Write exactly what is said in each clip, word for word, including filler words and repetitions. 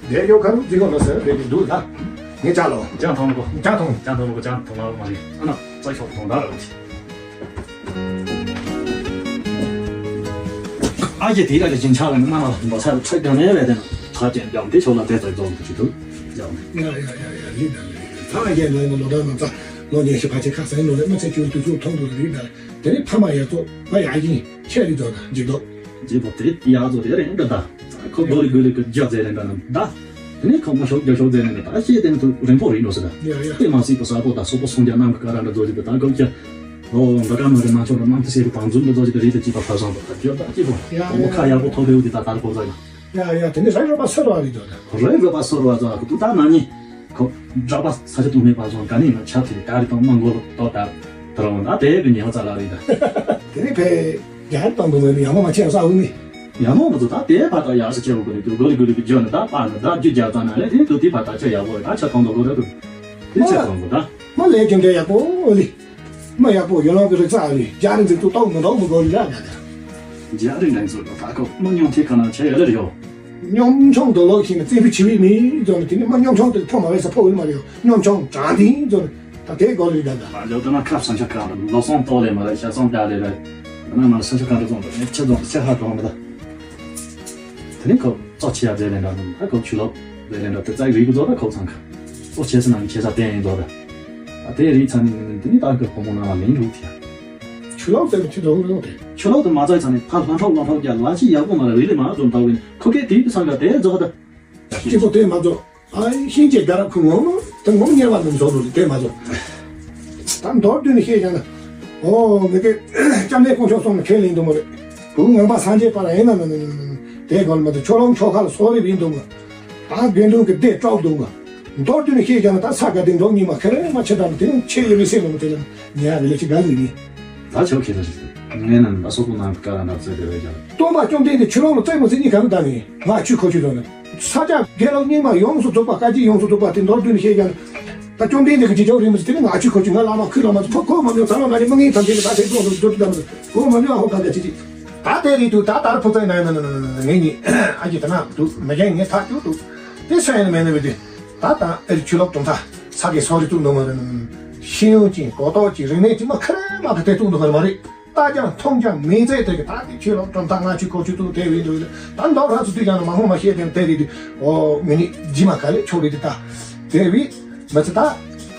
དེ་ཡོ་ཁ་རུ་ཅི་གོ་ལོ་ཟེར་དེ་གི་འདུག་ད། ངས་ཅག་ལོ། ཅང་ཐོང་གོ། ཅང་ཐོང་། ཅང་ཐོང་གོ་ཅང་ཐོང་ལ་མ་རེད། ཨ་ན་ཙ་ཤོག་ཐོང་ད་ར་ཅི། ཨ་ཅེ་དེ་ར་གི་ཅིན་ཆག་ལ་ནི་མ་ན་ལ་འབའ་ཚ་ཚ་ག་ནས་རེད་དེ་ན་ཐ་ཅན་ཡང་དེ་ཤོག་ལ་དེ་ཙ་རྫོང་དུ་ཅི་འདུག་ཡང་ནི། ཡ་ཡ་ཡ་ཡ་ལི་ད་ལི། ད་ཨ་ཅེ་ལ་ནི་ལོ་ད་ན་ཙ་ལོ་ཉེ་ཤི་ཕ་ཅེ་ཁ་སང་ལོ་ལེ་མ་ཚེ་ཅུ་དུ་ཚུ་ཐོང་དུ་རི་ད། དེ་ནི་ཕ་མ་ཡ་ཙོ་བ་ཡ་ཡིན་ཆེ་རི་ཙོ་ད་འཇིག་དོ། ཇི་བོ་དེ་ཡག་བཟོ་དེ་རེད་འདྲ་ད། ཁོ་གོ་ལི་གོ་ལི་གི་རྒྱ་ཟེར་ལེན་འདྲ་ན་ད། དེ་ནས་ཁོ་མ་ཤོག་རྒྱ་ཤོག་ཟེར་ལེན་འདྲ་ད་ཤེས་ལྡན་དུ་རིང་པོ་རིག་འགྲོ་ཟེར་ད། ཡ་ཡ། དེ་མ་སྲིད་པ་ས་པོ་ད་སོག་པོ་སོང་རྒྱ་ནམ་གི་ཀ་ར་འདྲ་བཟོ་ཅི་ད་ད་གོ་ཀྱ། ཨོ་འདྲ་ཀ་མ་རི་མ་ཆོག་འདྲ་ནམ་དུ་སེ་རུ་བང་འཛུམ་འདྲ་བཟོ་ཅི་ད་རི་ད་ཅི་པ་ཕ་སང་ད་ད་རྒྱ་ད་ཅི་བོ། ཡ་ཡ། ཁོ་མོ་ཁ་ཡག་པོ་ཐོབ་པའི་འུ་དེ་ད་ད་རི་ཁོ་ཟ་ཡ། ཡ་ཡ་དེ་ནས་རེ་རོ་པ་སོ་རོ་བ་རི་ད་ད། རེ་རོ་པ་སོ་རོ་བ་ཟ་ཁོ་ད་ན་ནི། ཁོ་སྒྲག་པ་ས་ཆ་དུ་མེད་པ་སོང་ག་ནས་ན་ཆ་ཐི་ད་རི་དང་མ་མགོ་ལོག་ཏོ་ད་དར་བ་ན་དེ་བི་ཉེ་བ་ཙ་ལ་རི་ད། དེ་ནས་ཕེ་རྒྱ་དང་དུ་མེད་ཡ་མོ་མ་ཆེ་ས་འུ་ནི། ཡ་མོ་མ་ཚོ་ད་དེ་ཕ་ད་ཡ་ས་ཆེ་བ་གོ་རི་དུ་གོ་རི་གོ་རི་གི་ཇོ་ནི་ད་པ་ནི་ད་རྒྱུ་རྒྱ་ཙ་ན་ལེ་དེ་དུ་དེ་ཕ་ད་ཆ་ཡ་བོ་ད་ཆ་ཐོང་དོ་གོ་རི་དུ། དེ་ཆ་ཐོང་གོ་ད། མ་ལས་ཀྱང་དེ་ཡག་པོ་ལི། མ་ཡག་པོ་ཡོད་ལོང་གི་རིག་ས་ཨ་ལི་རྒྱ་རི་འཛིན་དུ་ཏོག་མི་འདོག་མི་གོ་ལི་ར་ད་ད། རྒྱ་རི་འདྲ་ཚོ་ད་ཁོ་མ་ཉོང་ཐེ་ཁ་ན་ཆ་ཡོད་རེད་ཡོ། གཉོམ་ཆུང་དུ་ལོག་ཤིང་རྩེ་ཕུ་ཆི་བི་མི་ཛོ་ནི་དེ་ནི་མ་གཉོམ་ཆུང་དུ་ཕོ་མ་བས་ས་ཕོ་བི་མ་རེད་ཡོ། གཉོམ་ཆུང་དྲང་དེ་ཛོ་ནི་ད་དེ་གོ་ལི་རྒྱ་ད། ལ་ལོ་ད་ན་ཁབ་ས་ཆ་ཁ་ལོ་སོང་ཏོ་ལེ་མ་རེད་ཤ་སོང་ད་ལེ་རེད། ད་ན་མ་ས་ཆ་ཁ་རེད་ཙོང་ད་ནི་ཆ་ཙོང་ཆ་ཧ་ཙོང་མི་ད། དེ་ནི་ཁོ་ཙོ་ཆི་ཡ་ཛེ་ལེན་ད་ནི་ད་ཁོ་ཆུ་ལོག་ཛེ་ལེན་ད་དེ་ཙག་རིག་གུ་ཙོ་ད་ཁོ་ཚང་ཁ་ཨོ་ཆེ་ས་ན་ཆེ་ས་བསྟན་ཡིན་ཙོ་ད། ཨ་དེ་རིག་ཚང་ནི་དེ་ནི་ད་ཁོ་ཕོ་མོ་ན་ལ་ལེན་རུ་ཐི་ཡ། ཆུ་ལོག་ཙེ་ཆུ་ཙོ་རུ་དེ། ཆུ་ལོག་ཏུ་མ་ཙོ་ཚང་ནི་ད་ལྷ་ཁྲོག་ལོ་ཁྲོག་རྒྱ་ལ་ཅི་ཡག་པོ་མ་ར་རི་ལི་མ་ཙོ་ད་བིན་ཁོ་ཁེ་དེ་ཚང་ག་དེ་ཙོ་ད། སྤྱི་ཚོགས་དེ་མ་ཚོགས། ཨ་ཤིན་ཅེ་རྒྱ་རབ་ཁུ་ངོ་མ་དེ་ངོ་མ་གཉེར་བ་རྣམས་ཚོགས་ལོ་དེ་མ་ཚོགས། ད་མདོར་བསྡུས་ནས་བཤད་ཀྱང་ན། ཨོ་ངེད་ཀྱི་སྐྱབས་གནས་དཀོན་མཆོག་གསུམ་ལ་ཁས་ལེན་འདུག་མ་རེད། བུ་ངན་པ་སངས་རྒྱས་པ་ལ་ཡིན་ན་ན་ན་ན་ན་དེ་གོ་ལ་མ་དེ་ཆོས་ལོང་ཆོས་ཁ་ལ་སོགས་རིགས་ཡིན་འདུག་མ། ད་དགེ་འདུན་གྱི་སྡེ་དཀྲོག་འདུག་མ། མདོར་བསྡུས་ནས་བཤད་ཀྱང་ན་ད་ས་ག་དེ་འགྲོ་གཉིས་མ་ཁེ་རེ་མ་ཆེ་དྲགས་མ་དེ་ཆེ་ཡོད་རེད་སེ་ལོ་མ་དེ་ལ་ཉལ་རེ་ལ་ཅི་ག་ལ་ཡིན། ད་ཆོག་ཁེ་རེ་རེད། ངས་ན་ད་སོག་པོ་ནང་གི་ཀ་ལ་ན་ཚོད་དེ་བས་ཀྱང་། སྟོན་པ་བཅོམ་ལྡན་འདས་ཆོས་ལོང་ལ་བརྩེགས་མ་བརྩེགས་གཉིས་ག་རེ་བཏང་ནས་ང་ཆོས་ཁོ་ཆོས་ལོང་ནས། ས་སྐྱ་དགེ་སློང་རྙིང་མ་ཡོངས་སུ་རྫོགས་པ་བཀའ་བརྒྱུད་ཡོངས་སུ་རྫོགས་པ་དེ་མདོར་བསྡུས་ནས་བཤད་ཀྱང་། ད་བཅོམ་ལྡན་འདས་ཀྱི་རྗེས་འཇུག་རིང་མོ་ཟེར་དེ་ནི་ང་ཆོས་ཁོ་ཆོས་ང་བླ་མ་ཁུ་བླ་མ་ཁོ་ཁོ་མ་མྱོང་ཚ་ལོ་ང་ནི་མ་ངའི་ཐམས་ཅད་ནི་ད་དེ་ཙོག་ཙོག་ཙོག་ཙམ་ཁོ་མ་མྱོང་ཨ་ཧོ་ག་ག་ཅི་ཅི། ད་དེ་རེད་འདུག་ད་ལྟར་ཕུ་ཚའི་ནང་ནང་ནང་ནང་ངེད་གཉིས་ཨ་ཅེ་ད་ན་འདུག་མི་རྒན་ངས་ཐག་གཅོད་འདུག་དེ་སོང་ཡང་མེད་ནི་མི་དེ། ད་ད་ཨེ་ཆུ་ལོག་དུང་ཐ་ས་གའི་སོ་རི་བཙུགས་འདུག་མ་རེད། ཤེས་ཡོན་ཅན་གོ་རྟོགས་ཅན་རིག་གནས་ཅན་མ་ཁ་རེ་མ་ཁ་དེ་བཙུགས་འདུག་མ་རེད། ལྟ་ཀྱང་མཐོང་ཀྱང་མིན་ཚད་དེ་གི་ད་དེ་ཆོས་ལོག་གྲོང་ཐག་ང་ཆོས་ཁོ་ཆོས་ཏུ་དེ་བས་འདུག་ད་མདོ་ར་ཚུ་དུས་ཀྱང་ན་མ་ཧོ་མ་ཤེས་དེ་དེ་རེད་དེ། ཨོ་མི་ནི་ཇི་མ་ག་ལེ་ཆོག་རེད་དེ་ད། དེ་བས་མི་ཚེ་ད་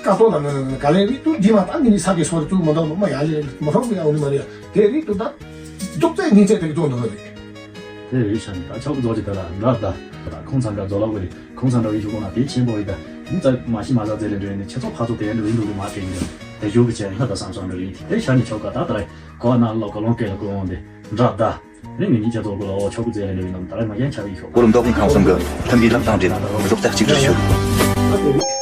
ཀ་ཏོ་ལ་ནི་ག་ལེ་བས་དུ་ཇི་མ་ད་མི་ནི་ས་གའི་སོ་རི་བཙུགས་མ་འདུག་མ་ཡ་ལེ་མ་ཧྲོག་གི་ཡ་འོ་ནི་མ་རེད། དེ་རེད་དུ་ད་འདུག་ཚད་མིན་ཚད་དེ་གི་བཙུགས་འདུག་རེད། དེ་རེད་ཤ་ནི་ད་ཆོག་གི་རྫོགས་ཀྱི་དེ་ལ་འདྲ་ད། ད་ཁོང་ཚང་ག་རྫོགས་ལོག་གི་རེད། ཁོང་ཚང་འདྲ་བའི་ཞུ་ཁོང་ན་དེ་ཆེན་པོ་ཡིན་ད། མི་ཚ་མ་ཤི་མ་ཟ་ཙེ་ལེ་འདྲ་ཡིན་ནི་ཁྱེད་ཚོ་ཕ་ཚོ་དེ་འདྲ་ཡིན་འདུག་གི་མ་དྲན་གི་དེ་ཞུ་གི་ཆེ་ཡིན་ད་བསམ་སོང་འདྲ་ཡིན་དེ་ཤ་ནི་ཆོག་ག་ད་ད་རེད་གོ་ན་ལོ་གོ་ལོང་སྐད་ལ་གོ་འོང་དེ་འདྲ་ད། རེད་ངེད་གཉིས་ཁྱེད་ཚོ་གོ་ལ་འོ་ཆོག་གི་ཙེ་ལེ་འདྲ་ཡིན་ནམ་ད་རེད་མ་ཡན་ཆ་བའི་ཤོག་གོ་རིམ་མདོ་དབུས་ཁམས་གསུམ་གི་མཐུན་པའི་ལམ་དང་འབྲེལ་རྡོག་རྩ་གཅིག་སྒྲིལ་ཞུ།